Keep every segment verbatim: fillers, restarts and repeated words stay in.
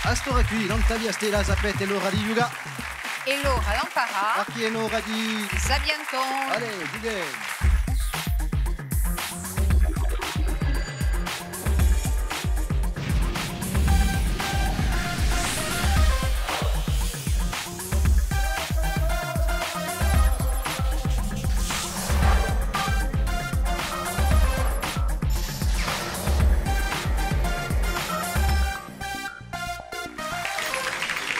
À st'ora quì, nant'à Via Stella, sapete, hè l'ora di ghjucà. Hè l'ora d'amparà. Perchè hè l'ora di Sapientoni. Allez, ghjuchemu.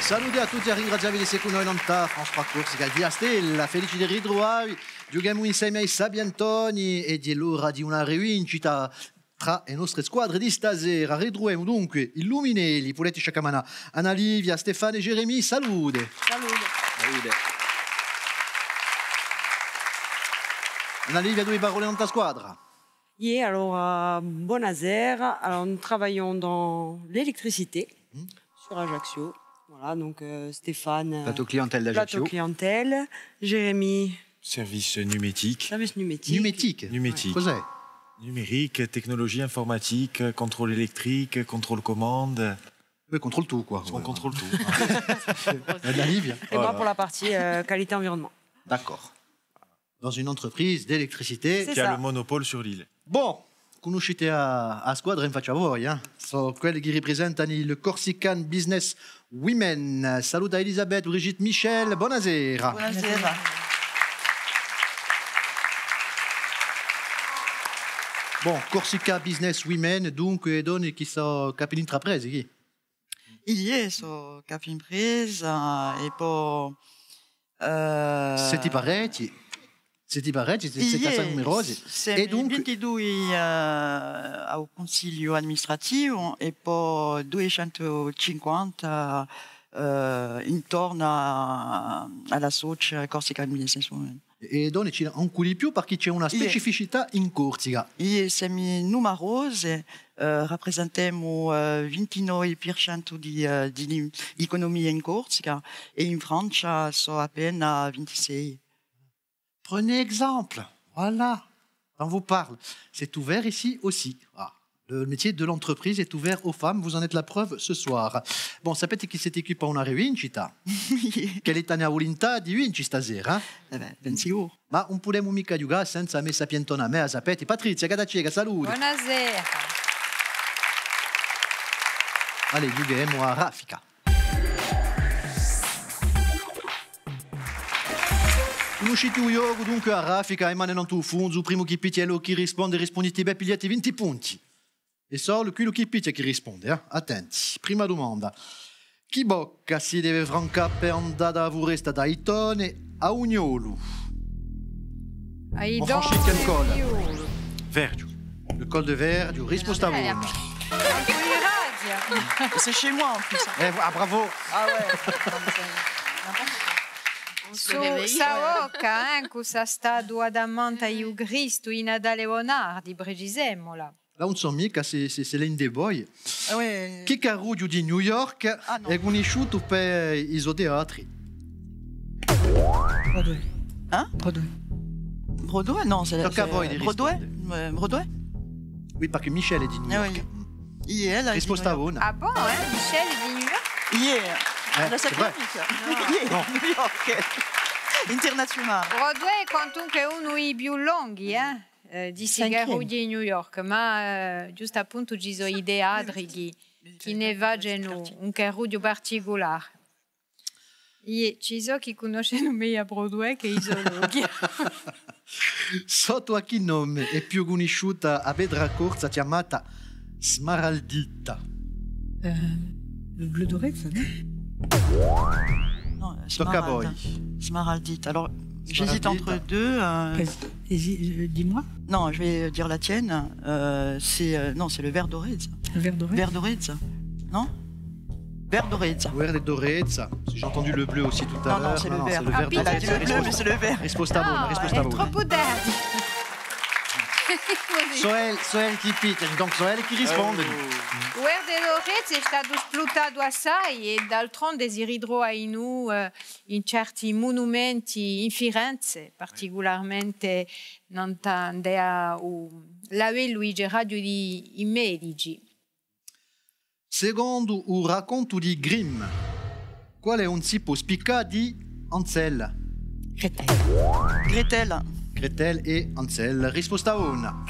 Salute à tutti, à ringrazià vi d'esse cù noi nant'à France trois Corsica, Via Stella, felici di ritruvà vi. Ghjuchemu inseme à i Sapientoni è hè l'ora di una rivincita trà e nostre squadre di sta sera. Ritruvemu dunque i Luminelli, pudete sciaccamanà Anna Livia, Stefano è Jérémy, salute. Salute. Salute. Anna Livia, duie parolle nant'à a squadra. Iè, allora, bonasera. Alors, nous travaillons dans l'électricité, sur Ajaccio. Voilà, donc, euh, Stéphane, euh, plateau clientèle d'Ajaccio. Plateau clientèle. Jérémy. Service numétique. Service numétique. Numétique. Numétique. Cos'hè? Numérique, technologie informatique, contrôle électrique, contrôle commande. Oui, contrôle tout, quoi. On contrôle tout. Anna Livia. Et moi, pour la partie, euh, qualité environnement. D'accord. Dans une entreprise d'électricité. Qui a le monopole sur l'île. Bon, cunniscite a, a squadra in faccia à voi, eh? Sò quelli chì ripresentanu i Corsican Business Women. Salute à Elisabeth, Brigitte, Michel, bonasera. Bonasera. Bon, Corsican Business Women, dunque, e donne chì sò capi d'intrapresa, chì? Iè, sò capi d'impresa, è po, eh, site parechje, site parechje, site assai numerose. È dunque vintidui, eh, à u cunsigliu amministrativu è po duiecentu cinquanta, eh, intornu à, à l'associu Corsican Business Women. È donne ci n'hè ancu di più, perchè ci hè una specificità in Corsica. Iè, semu numerose, eh, raprisentemu, eh, vintinove per centu di, eh, di l'im-, l'ecunumia in Corsica, è in Francia sò appena vintisei. Prenez exemple, voilà, on vous parle. C'est ouvert ici aussi. Ah. Le métier de l'entreprise est ouvert aux femmes, vous en êtes la preuve ce soir. Bon, sapete chì site quì pà una rivincita? Chì l'avete a vulintà di vince sta sera, eh? Eh bè, ben sicuru. Ma ùn pudemu micca ghjucà senza a me sapientona, a mea, sapete. Patrizia Gattaceca, salute. Bonasera. Allez, ghjuchemu à raffica. Cunniscite u ghjocu, dunque, à raffica, e mani nant'à u fungu, u primu chì pichja hè ellu chì risponde, rispundite bè, pigliate vinti punti. È solu quellu chì pichja chì risponde, eh? Attenti. Prima dumanda. Chì bocca si deve francà per andà da a furesta d'Aitone à u Niolu? Aitone, Niolu. Verghju. Le col de Verghju, risposta bona. C'est chez moi en plus, hein. Eh, ah, bravo. Ah ouais. Sò, sò ghjoca, eh, cù sta statua tamanta di u Cristu, in Natale Bonardi, precisemola. Là ùn sò micca s'è, s'è, s'è l'hè ind'è voi. Ah ouais. Chì carrughju di New York hè cunnisciutu per i so teatri? Broadway. Hein? Broadway. Broadway? Non, c'est, tocca à voi di risponde. Broadway? Euh, Broadway? Oui, perchè Michel hè di New York. Ah oui. Iè, risposta bona. Ah bon, eh? Michel hè di New York? Iè. Eh, c'est vrai. New York. Internazionale. Broadway hè quantunque unu di i più longhi, eh? Eh, di sti carrughji di New York, ma, eh, ghjustu appuntu ci sò i teatri chì, chì ne facenu un carrughju particulare. Iè, ci sò chì cunnoscenu megliu à Broadway chè i so lochi. Sottu à chì nome hè più cunnisciuta a petra corsa chjamata smaraldita? Euh, le bleu doré, ça, non? Non, tocca à voi. Smaraldite. Alors, j'hésite entre deux, euh, dis-moi. Non, je vais dire la tienne. Euh, c'est, euh, non, c'est le vert doré, ça. Le vert doré? Vert doré, ça. Non? Vert doré, ça. Vert doré, ça. J'ai entendu le bleu aussi tout à l'heure. Non, non, c'est le vert. Elle a dit le bleu, mais c'est le vert. Risposta bona, risposta bona. Troppu tardi. Sò elli, sò elli chì pichjanu, donc sò elli chì rispondenu. U verde doré hè statu sfruttatu assai è d'altronde si ritrova in u, eh, in certi munumenti in Firenze, particularmente nant'à, nant'à u, l'avellu di Gerardu di i Medici. Secondu u racontu di Grimm, quale ùn si pò spiccà di Hansel? Gretel. Gretel. Gretel è Hansel. Risposta bona.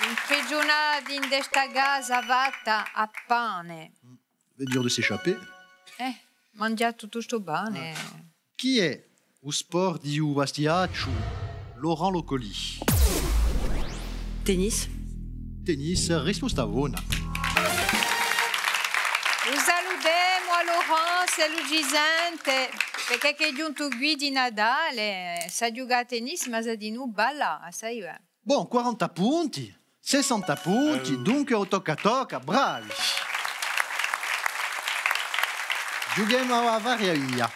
Imprigiunati in sta casa fatta à pane. Dur de s'échapper. Eh, manghjà tuttu stu pane. Ah. Chì hè u sport di u Bastiacciu Laurent Locoli? Tennis. Tennis, risposta bona. U salutemu à Laurent, s'ellu ci sente, perchè chì hè ghjuntu quì di Natale, sà ghjucà à tennis, ma sà dinù ballà, sai, eh. Bon, quaranta punti, sessanta punti, dunque u tocca tocca, bravi! Ghjuchemu à a varia via.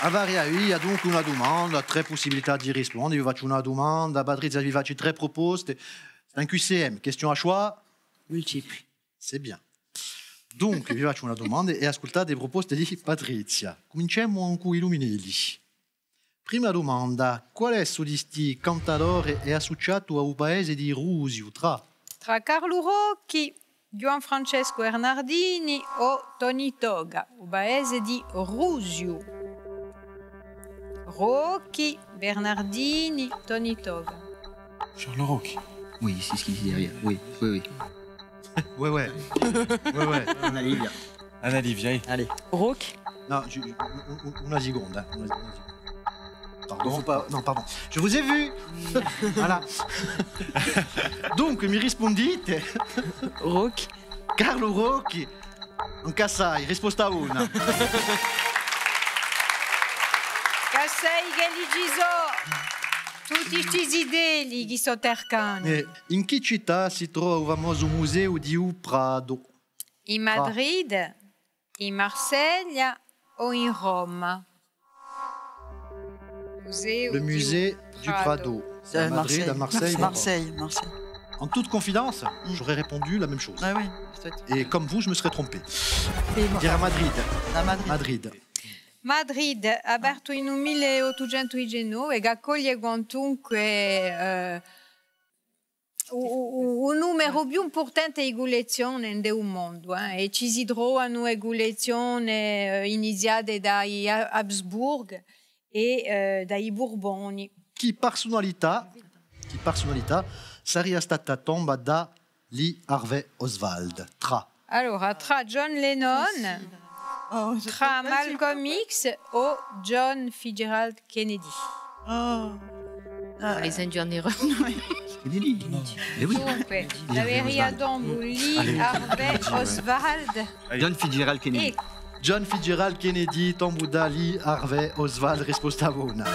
A varia via, dunque una dumanda, trè pussibilità di risponde. Vi facciu una dumanda, Patrizia vi face trè pruposte. C'est un Q C M, question à choix multiple. C'est bien. Dunque, vi facciu una dumanda è ascultate e pruposte di Patrizia. Cuminciemu cù i luminelli. Prima dumanda, quale hè di sti cantadori hè assuciatu à u paese di Rusiu, trà... Trà Carlu Rocchi, Ghjuvan Francescu Bernardini o Toni Toga, u paese di Rusiu. Rocchi, Bernardini, Toni Toga. Charles Rocchi. Oui, c'est ce qu'il dit derrière. Oui, oui, oui. Ouais, ouais. Ouais, ouais. Anna Livia. Anna Livia, eh. Allez. Rocchi. Non, je, je, un, un, una seconda, eh. Una, una seconda. Pardon. Faut pas, non, pardon. Je vous ai vu. Voilà. Donc, mi rispundite. Rocchi. Carlu Rocchi. Ancu assai, risposta bona. Chì sai chì li ci sò tutti sti zitelli chì sò tercani. Eh, in chì cità si trova u famosu museu di u Prado? In Madrid, in Marseglia o in Roma? Le musée du Prado. C'est à Madrid, à Marseille. Marseille, Marseille. En toute confidence, j'aurais répondu la même chose. Ah oui, peut-être. Et comme vous, je me serais trompé. Dire à Madrid. À Madrid. Madrid. Madrid, apertu in u mille ottucentu diciannove, chì accoglie quantunque, eh, u, u, u, u numeru più impurtante di cullezzione in u mondu, eh, è ci si trovanu e cullezzione, eh, iniziate da i A-, Habsburg è, eh, da i Burboni. Chì persunalità, chì persunalità saria stata tomba da Lee Harvey Oswald, trà... Allora, trà John Lennon, trà Malcolm X o John Fitzgerald Kennedy. Oh. Ah. Les Indiens erreurs. Kennedy. Eh oui. Dunque, l'averia tombu Lee Harvey Oswald. John Fitzgerald Kennedy. È John Fitzgerald Kennedy, tombu da Lee Harvey Oswald, risposta bona.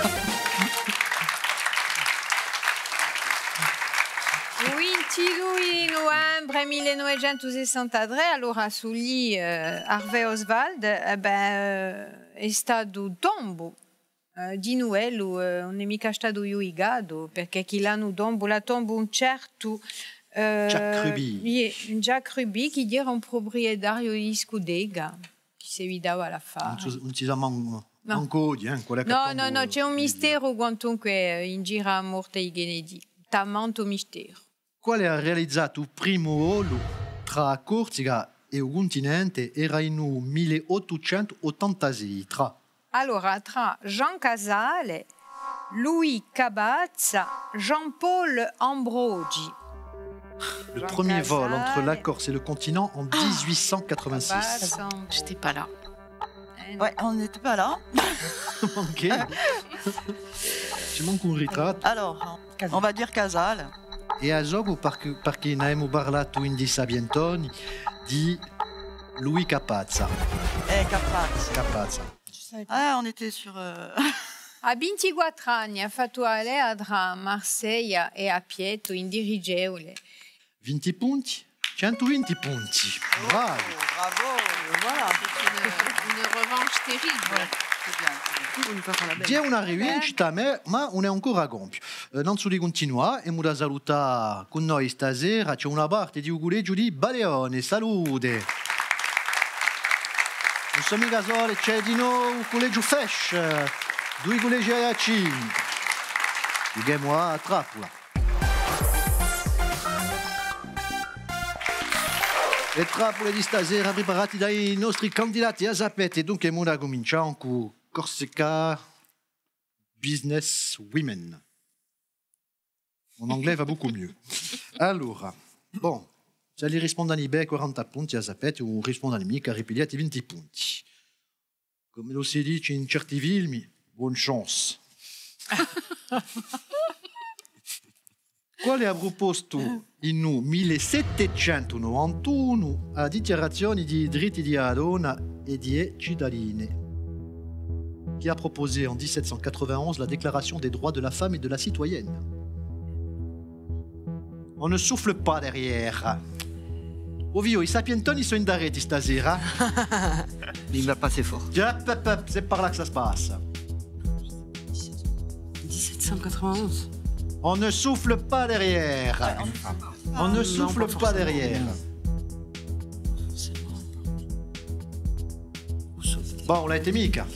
U vintidui di nuvembre mille novecentu sessantatrè, allora, stu Lee, eh, Harvey Oswald, eh bè, eh, hè statu tombu. Eh, dinù, eh, ùn hè micca statu ghjudicatu, perchè chì l'anu tombu, l'hà tombu un certu, eh, Jack Ruby. Iè, Jack Ruby, chì era un pruprietariu di discuteca, chì s'evitava l'affare. Ùn si, ùn si sà man-, mancu oghje, eh, quale hè chì... Nò, nò, nò, ci hè un misteru quantunque, eh, in giru à a morte di Kennedy. Tamantu misteru. Quale hà realizatu u primu volu trà a Corsica è u cuntinente? Era in u mille ottucentu ottantasei, trà... Allora, trà Jean Casale, Louis Capazza, Jean-Paul Ambrogi. Le premier vol entre la Corse et le continent en dix-huit cent quatre-vingt-six. Capazza, Ambrogi. J'étais pas là. Eh, ouais, on n'était pas là. Ok. Ci manca un ritrattu. Alors, on va dire Casale. È a socu perchè, perchè n'avemu parlatu in i Sapientoni di Louis Capazza. Eh, Capazza. Capazza. Ah, on était sur, euh... À vintiquattru anni hà fattu a lea trà Marseglia è Appiettu in dirighjevule. Vinti punti, centu vinti punti. Bravi. Bravo, voilà. C'est une, une revanche terrible. Ouais, c'est bien, c'est bien. Ghjè una rivincita, ma, ma ùn hè ancora compiu. Eh, nanzu di cuntinuà, emu da salutà cù noi stasera, ci hè una parte di u cullegiu di Baleone. Salute. Ùn sò micca sole, ci hè dinò u cullegiu Fesch, dui cullegi aiaccini. Ghjuchemu à a trappula. E trappule di sta sera preparate da i nostri candidati, a sapete, dunque, emu da cumincià cù Corsica Business Women. Mon anglais va beaucoup mieux. Allora, bon, s'elli rispondenu bè, quaranta punti, a sapete, ùn rispondenu micca, ripigliate vinti punti. Cum'ellu si dice in certi filmi, bonne chance. Quale hà prupostu in u mille settecentu novantunu a Dichjarazione di i diritti di a donna è di e citadine, qui a proposé en dix-sept cent quatre-vingt-onze la Déclaration des droits de la femme et de la citoyenne. On ne souffle pas derrière. O figliò, i sapientoni sò in daretu sta sera. Il va passer fort. Hop, hop, hop, c'est par là que ça se passe. Dix-sept cent quatre-vingt-onze. On ne souffle pas derrière. On ne souffle pas derrière. Bon, ùn l'avete micca.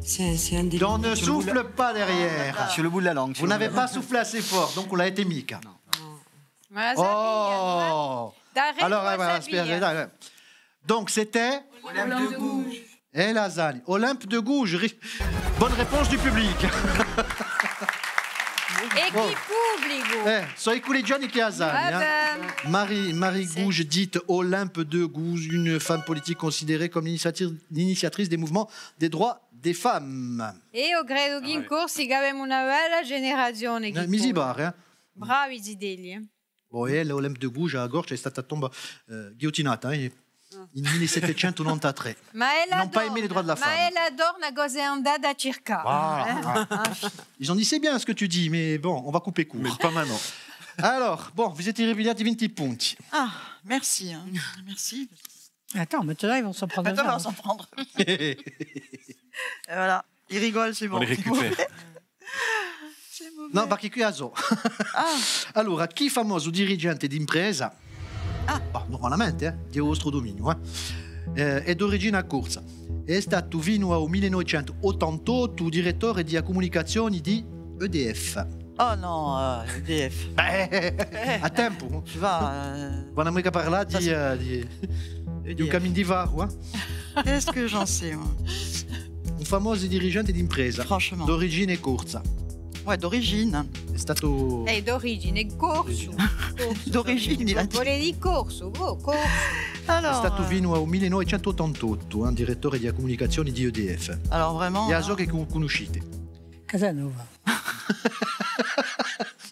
C'est, c'est un des... On ne souffle pas derrière. Sur le bout de la langue. Vous n'avez pas soufflé assez fort, donc ùn l'avete micca. Ma a sapia, oh! Allora, eh, voilà, aspetta, dai, dai. Donc, c'était Olympe de Gouges. Eh, Lasani, Olympe de Gouges. Bonne réponse du public. È chì publicu! Eh, sò i cullegiani chì a sanu, eh. Marie, Marie Gouge, dite Olympe de Gouges, une femme politique considérée comme l'initiatrice, l'initiatrice des mouvements des droits des femmes. È eiu credu chì in Corsica avemu una bella generazione chì... Mi si pare, eh. Bravi zitelli, eh. Bon, è ella, Olympe de Gouges, à a Corsica, hè stata tomba, eh, ghigliuttinata, eh, in mille settecentu novantatré. Ma ella torna, ma ella torna cosa hè andata à circà, eh? Voilà. Ils ont dit, c'est bien ce que tu dis, mais bon, on va couper court. Mais pas maintenant. Alors, bon, vous êtes ripigliati vinti punti. Ah, merci, hein. Merci. Attends, maintenant, ils vont s'en prendre. Maintenant, on va s'en prendre. Et voilà. I rigoli, c'est bon. On les récupère. Nò, perchè quì a sò. Ah. Allora, chì famosu dirigente d'impresa, ah, normalamente, eh, di u vostru duminiu, eh, eh, hè d'origine corsa. Hè statu finu à u mille novecentu ottantottu direttore di a cumunicazione di E D F. Oh non, euh, E D F. Eh, à tempu. Tu vois, euh, ùn emu micca parlatu di, eh, di, di u caminu di Faru, eh? Qu'est-ce que j'en sais, moi? Un famosu dirigente d'impresa. Franchement. D'origine corsa. Ouais, d'origine. Hè statu... Eh, d'origine, corsu. Corsu. D'origine, il a dit. Vole dì corsu, co-, corsu. Alors, hè statu, euh, finu à u mille novecentu ottantottu, eh, direttore di a cumunicazione di E D F. Alors, vraiment, è a sò chì cunniscite. Casanova.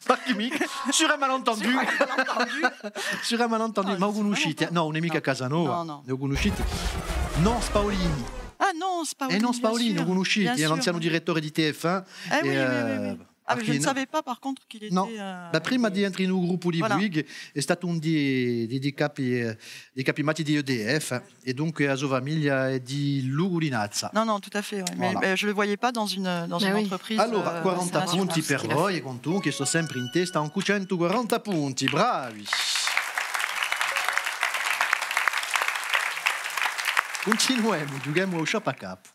Parchì micca? Sur un malentendu. Sur un malentendu. Sur un malentendu. Ma u cunniscite? Nò, ùn hè micca Casanova. Nò, nò. U cunniscite? Nonce Paolini. Ah, Nonce Paolini, bien sûr. È Nonce Paolini, u cunniscite? Hè l'anzianu direttore di T F un. Eh oui, oui, oui, oui. Ah, mais je ne savais pas, par contre, qu'il était, euh... Nò. Bè, prima di entre in u gruppu di Bouygues, hè statu un di, di, di capi, eh, di capimachja di E D F. È dunque a so famiglia hè di Lugulinazza. Non, non, tout à fait, ouais. Mais, mais je le voyais pas dans une, dans une entreprise, euh, multinationale. Allora, quaranta punti per voi, quantunque, sò sempre in testa, cù centu quaranta punti, bravi! Cuntinuemu, ghjuchemu à u sciappacapu.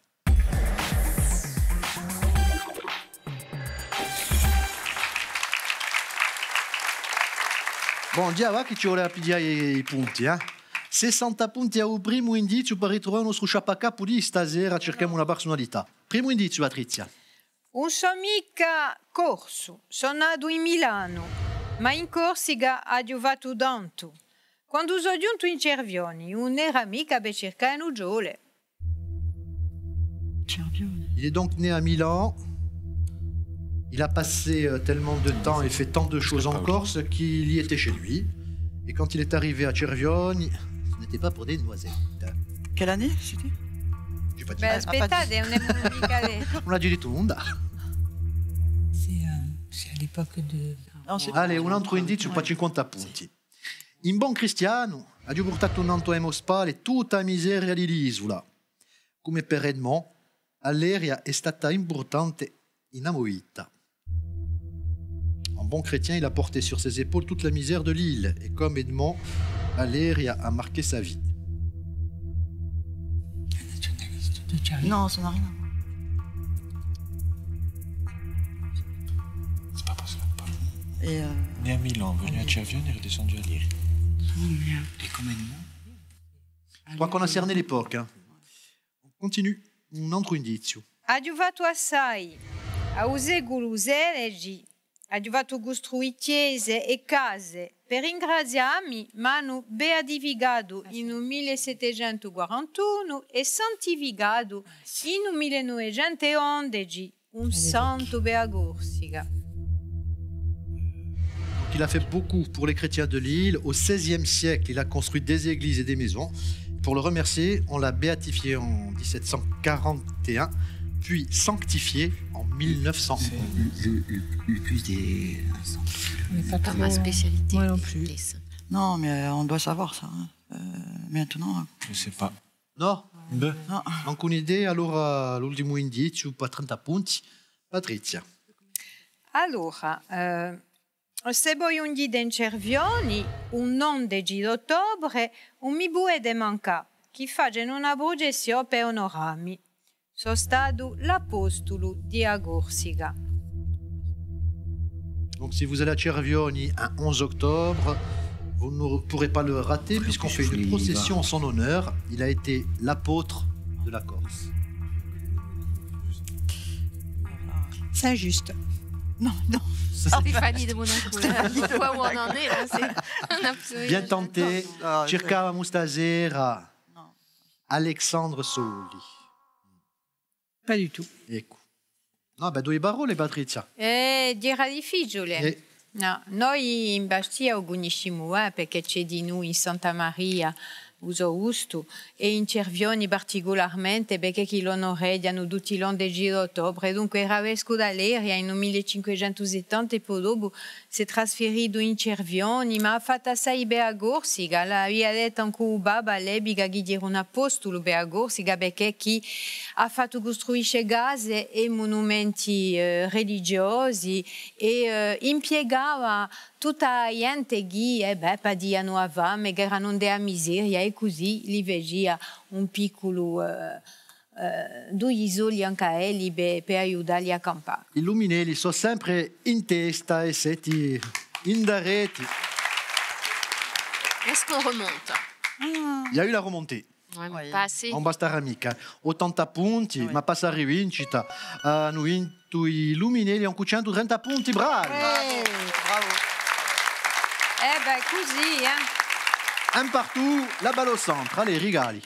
Bon, ghjà và chì ci vole à piglià i, i punti, eh? Sessanta punti à u primu indiziu per ritruvà u nostru sciappacapu di sta sera, circhemu una persunalità. Primu indiziu, Patrizia. Ùn sò micca corsu, sò natu in Milanu, ma in Corsica aghju fattu tantu. Quandu sò ghjuntu in Cervioni, ùn era micca per circà e nucciole. Il est donc né à Milan. Il a passé, euh, tellement de temps et fait tant de choses en Corse qu'il y était chez lui. Et quand il est arrivé à Cervioni, ce n'était pas pour des noisettes. Quelle année c'était? J'ai pas dit. Bè, aspettate, ùn hè micca... Ùn aghju dettu nunda. C'est, euh, c'est à l'époque de... Allez, un altru indiziu per cinquanta punti. In bon cristianu, aghju purtatu nantu à e mo spalle tutta a miseria di l'isula. Cum'è per Edmond, Aleria hè stata impurtante in a mo vita. En bon chrétien, il a porté sur ses épaules toute la misère de l'île, et comme Edmond, Aleria a marqué sa vie. Non, ça n'a rien à voir. Et, euh, Né à Milan, venu à Cervioni, redescendu à Liri. Oh, merde. Et comme un nom ? Je crois qu'on a cerné l'époque, hein. On continue. Un antru indiziu. Aghju fattu assai. À u seculu sedeci aghju fattu custruì chjese è case. Per ringrazià mi m'anu beatificatu in u mille settecentu quarantunu è santificatu in u mille novecentu ondeci. Un santu per a Corsica. Donc, il a fait beaucoup pour les chrétiens de l'île. Au seizième siècle, il a construit des églises et des maisons. Pour le remercier, on l'a béatifié en dix-sept cent quarante et un, puis sanctifié en mille neuf cent onze. Le, le, le plus des... C'est pas ma spécialité, moi non plus. Non, mais, euh, on doit savoir ça, hein. Euh, maintenant. Je sais pas. Nò? Bè. Nò. Mancu un'idea, allora l'ultimu indiziu pà trenta punti. Patrizia. Allora, eh, s'è vo ghjunghjite in Cervioni, un ondeci d'ottobre, ùn mi pudete mancà, chì facenu una prucessiò per onurà mi. Sò statu l'apostulu di a Corsica. Donc, si vous allez à Cervioni un onze octobre, vous ne pourrez pas le rater, puisqu'on fait une procession en son honneur. Il a été l'apôtre de la Corse. Saint-Just. Non, non. Stéphanie de Monaco, là. Pourquoi, où on en est, là, c'est un absolu... Bien tenté. Circavamu stasera Alexandre Sauli. Pas du tout. Eccu. Nò, bè, duie parolle, Patrizia. Eh, era difficiule. Eh. Nò, noi in Bastia u cunniscimu, eh, perchè ci hè dinù in Santa Maria u so bustu, è in Cervioni particularmente, perchè chì l'onoreghjanu tutti l'ondeci d'ottobre, dunque era vescu d'Aleria in u mille cinquecentu settanta è po dopu s'hè trasferitu in Cervioni, ma hà fattu assai per a Corsica, l'avia dettu ancu u Papa à l'epica chì era un apostulu per a Corsica, perchè chì hà fattu custruisce case è munumenti, eh, religiosi è, eh, impiegava tutta a ghjente chì, eh bè, patianu a fame, chì eranu in a miseria, è cusì li facia un picculu, eh, eh, dui soldi ancu à elli per, per aiutalli à campà. I Luminelli sò sempre in testa è seti indarreti. Est-ce qu'on remonte ? Il y a eu la remontée. Ouais, mais pas assez. Ùn bastarà micca. Ottanta punti, ma pà sta rivincita, eh, anu vintu i Luminelli cù centu trenta punti, bravi! Eh, bravo. Eh bè, cusì, eh. Un partout, la balle au centre, allez, rigali.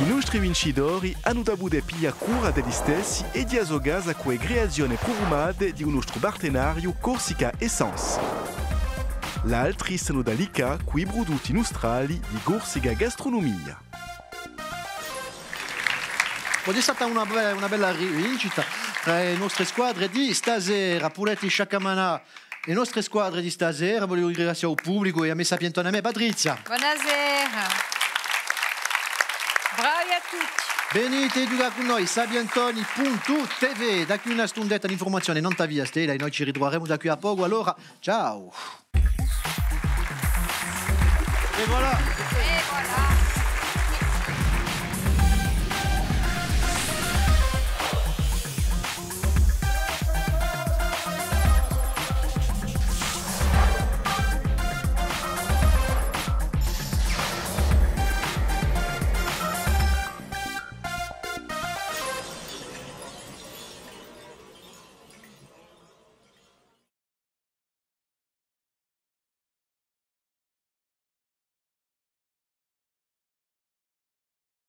I nostri vincitori anu da pudè piglià cura d'elli stessi è di a so casa cù e creazione prufumate di u nostru partenariu Corsica Essence. L'altri s'anu da liccà cù i prudutti nustrali di Corsica Gastronomia. Oghje hè stata una be-, una bella rivincita trà e nostre squadre di stasera. Pudete sciaccamanà e nostre squadre di stasera. Vogliu ringrazià u publicu è a me sapientona, a me Patrizia. Bonasera. Bravi à tutti. Venite à ghjucà cù noi, sapientoni puntu T V. Da quì à una stundetta l'infurmazione nant'à Via Stella è noi ci ritruveremu da quì à pocu. Allora, ciao. Et voilà. Et voilà.